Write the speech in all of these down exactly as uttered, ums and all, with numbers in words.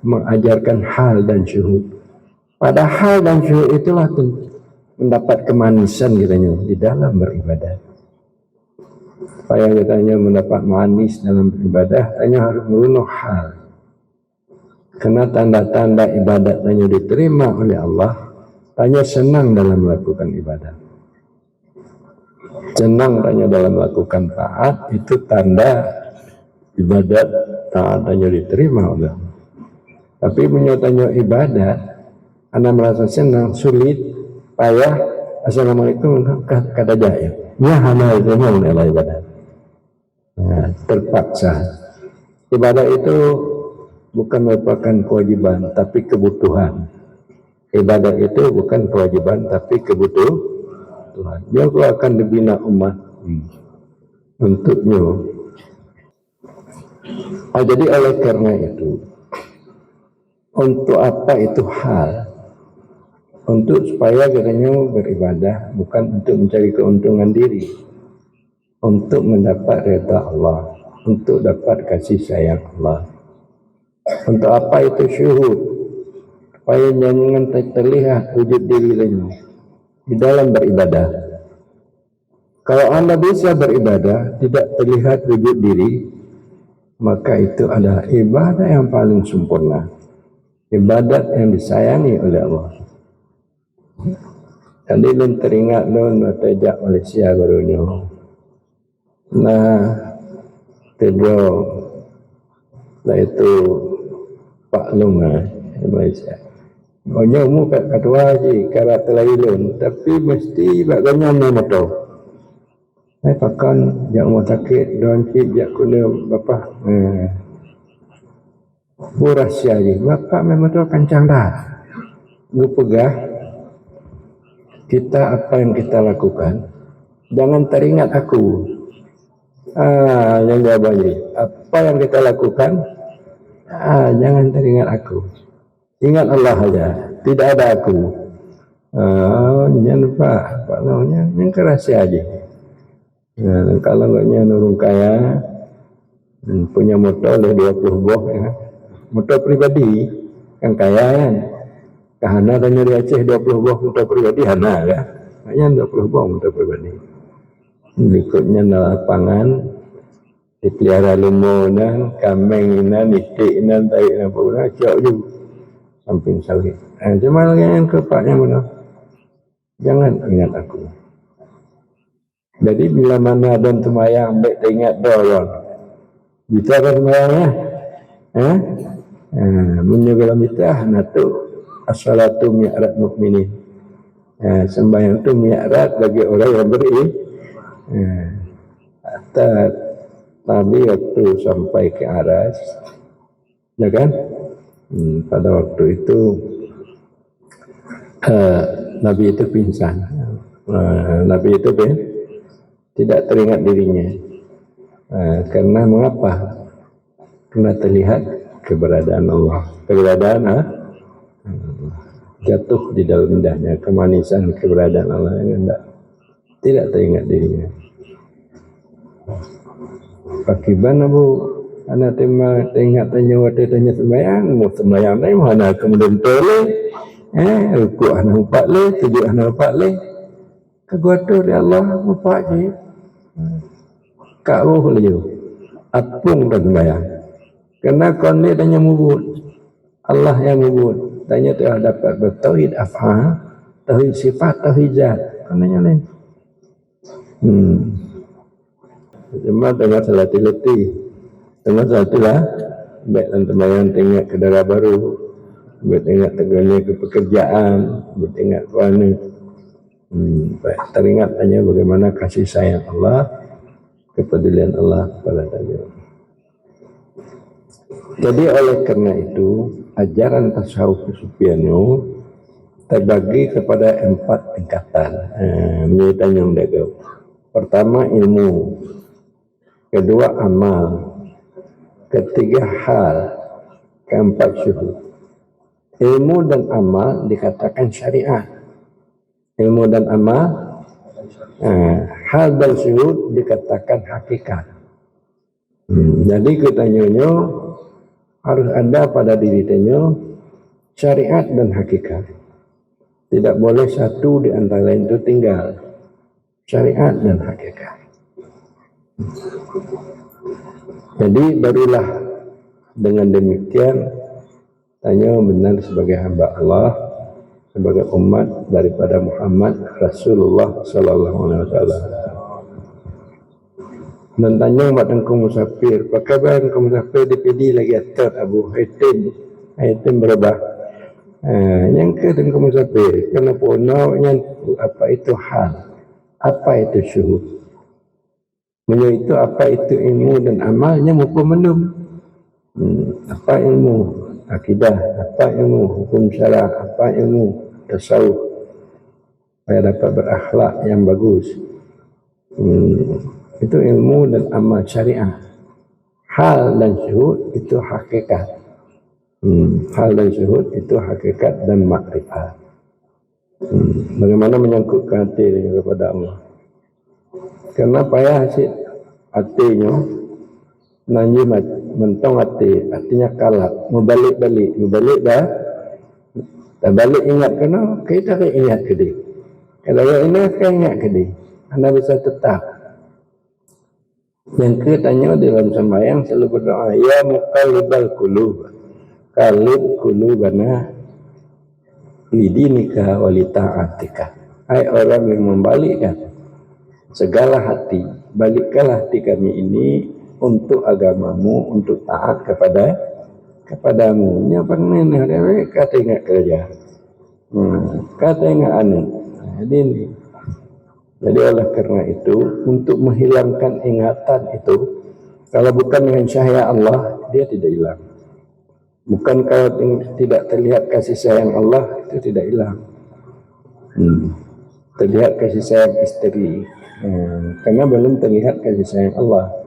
mengajarkan hal dan syuhud. Pada hal dan syuhud itulah ten- mendapat kemanisan geutanyoe di dalam beribadah. Supaya geutanyoe mendapat manis dalam beribadah, tanyoe harus meurunoe hal. Karena tanda-tanda ibadat tanyoe diterima oleh Allah, tanyoe senang dalam melakukan ibadat. Senang tanyoe dalam melakukan taat, itu tanda ibadat taat tanyoe diterima oleh Allah. Tapi meunyoe tanyoe ibadat, hana merasa senang, sulit, payah, assalamualaikum, ka, ka tajak ya. Nyan hana diterima oleh Allah ibadat. Nah, terpaksa. Ibadat itu bukan merupakan kewajiban, tapi kebutuhan. Ibadat itu bukan kewajiban, tapi kebutuhan. Nyoe akan dibina umat, hmm, untuk nyoe. Ah, jadi oleh karena itu, untuk apa itu hal? Untuk supaya geutanyoe beribadah bukan untuk mencari keuntungan diri, untuk mendapat redha Allah, untuk dapat kasih sayang Allah. Untuk apa itu syuhud? Supaya jangan ter- terlihat wujud diri tanyoe di dalam beribadah. Kalau anda bisa beribadah tidak terlihat wujud diri, maka itu adalah ibadah yang paling sempurna, ibadat yang disayangi oleh Allah. Jadi lôn teringat lôn watèe jak Malaysia baru nyoe. Nah, keudroe, iaitu Pak Long, eh, di Malaysia. Meunyoe umu ka, ka tuha jih, ka rata lagi lôn, tapi meusti bak gobnyan na moto. Eh, pakon jak rumoh sakét, droe cit jak keuneuk bapak. Eh. Peue rahsia jih? Bapak memang tu kancang dah. Geupeugah, kita, apa yang kita lakukan, jangan teringat aku. Ah, yang jawaban jih. Apa yang kita lakukan, ah, jangan teringat aku. Ingat Allah saja. Tidak ada aku. Ah, nyan Pak, Pak Long nyan, nyan kan rahsia jih. Nah, kalau agaknya ureueng kaya, hmm, punya motor leh dua puluh boh, ya. Motor pribadi, kan kaya kan. Ka hana tanyoe di Aceh dua puluh boh motor pribadi, hana kan. Hanya dua puluh boh motor pribadi. Berikutnya na lapangan, dipelihara leumo nan, kameng nan, iték nan, taék nan, peue nan, cok ju samping sawit. Eh, cuma lagèe nyan keu Pak nyan beuna. Jangan ingat aku. Jadi bila mana droen seumayang, bèk teuingat droe lom. Bisa kan seumayang, ya? Eh? Eh, meunyoe gohlom mita, na tu as-salatu mi'raj mukminin. Eh, sembahyang tu mi'raj bagi orang yang beri-, eh, hatta Nabi waktu sampai ke aras, ya kan? Hmm, pada waktu itu, eh, Nabi itu pingsan. Eh, Nabi itu pin-, tidak teringat dirinya. Eh, karena mengapa? Karena terlihat keberadaan Allah. Keberadaan, ah, jatuh di dalam lidahnya, kemanisan keberadaan Allah yang tidak, tidak teringat dirinya. Pakiban Abu, hana teuma teuingat tanyoe watèe tanyoe seumayang, mau seumayang tanyoe hana keumudian toleh, eh, rukuk hana upat leh, sujud hana upat leh. Ka geuatur lé Allah mupat jih. Ka roh laju. Apong dan sembahyang. Karena kon lé tanyoe mubuet. Allah yang mubuet. Tanyoe telah dapat bertauhid af'al, tauhid sifat, tauhid zat. Kon tanyoe lé. Hmm. Cuma teuma salah tileuti. Teuma salah tilah. Bèk lam sembahyang teuingat keu dara barô. Bèk teuingat teugone keu pekerjaan. Bèk teuingat keu aneuk. Hmm, baik. Teringat hanya bagaimana kasih sayang Allah, kepedulian Allah kepada tanyoe. Jadi oleh karena itu, ajaran tasawuf sufian nyoe terbagi kepada empat tingkatan. Eh, meunyoe tanyong dagau. Pertama ilmu, kedua amal, ketiga hal, keempat syuhud. Ilmu dan amal dikatakan syariat. Ilmu dan amal, eh, hal dan syuhud dikatakan hakikat. Hmm, jadi geutanyoe nyoe Harus ada pada diri tanyoe syariat dan hakikat. Tidak boleh satu di antara itu tinggal. Syariat dan hakikat. Jadi, barulah dengan demikian tanyoe benar sebagai hamba Allah, sebagai umat daripada Muhammad Rasulullah sallallahu alaihi wasallam. Dan tanyong bak Teungku Musafir, pakaian Teungku Musafir di Pidie lagèe atot Abu Haitim, Haitim berubah. Ha, nyang keu Teungku Musafir, keuneuk peunoh nyan apa itu hal, apa itu syuhud. Meunyoe itu apa itu ilmu dan amal, nyan muphom mandum. Hmm, apa ilmu akidah, apa ilmu hukum syara, apa ilmu tasawuf, supaya dapat berakhlak yang bagus. Hmm, itu ilmu dan amal syariah. Hal dan syuhud itu hakikat. Hmm, hal dan syuhud itu hakikat dan makrifat. Hmm, bagaimana menyangkutkan até kepada Allah? Karena payah cit até nyoe nan jimat mantong até, artinya kalap, meubalek-balek, meubalek dah. Dah balek ingat keunoe, kita akan ingat keudeh. Kalau ingat, akan ingat keudeh. Hana bisa tetap. Nyang keu tanyoe di dalam sembahyang selalu berdoa, "Ya muqallibal qulub, qallib qulubana lidinika wa li ta'atika." Hai orang yang membalikkan segala hati, balikkanlah hati kami ini untuk agamamu, untuk taat kepada kepadamu. Nyan pangneh nah, ka teuingat keureuja. Hmm, ka teuingat aneuk. Jadi, jadi oleh karena itu, untuk menghilangkan ingatan itu, kalau bukan dengan cahaya Allah, dia tidak hilang. Bukan kalau ting-, tidak terlihat kasih sayang Allah, itu tidak hilang. Hmm. Terlihat kasih sayang isteri. Hmm. Karena belum terlihat kasih sayang Allah.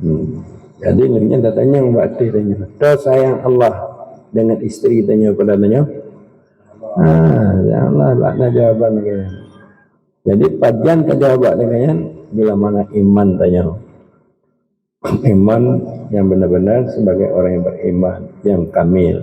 Hmm. Jadi, nyan datanya bak até tanyoe. Toh sayang Allah dengan isteri tanyoe pada tanyoe? Ah, ya Allah, bak na jawaban lagèe nyan. Jadi, pajan tajawab lagèe nyan, bila mana iman tanyoe. Iman yang benar-benar sebagai orang yang beriman, yang kamil.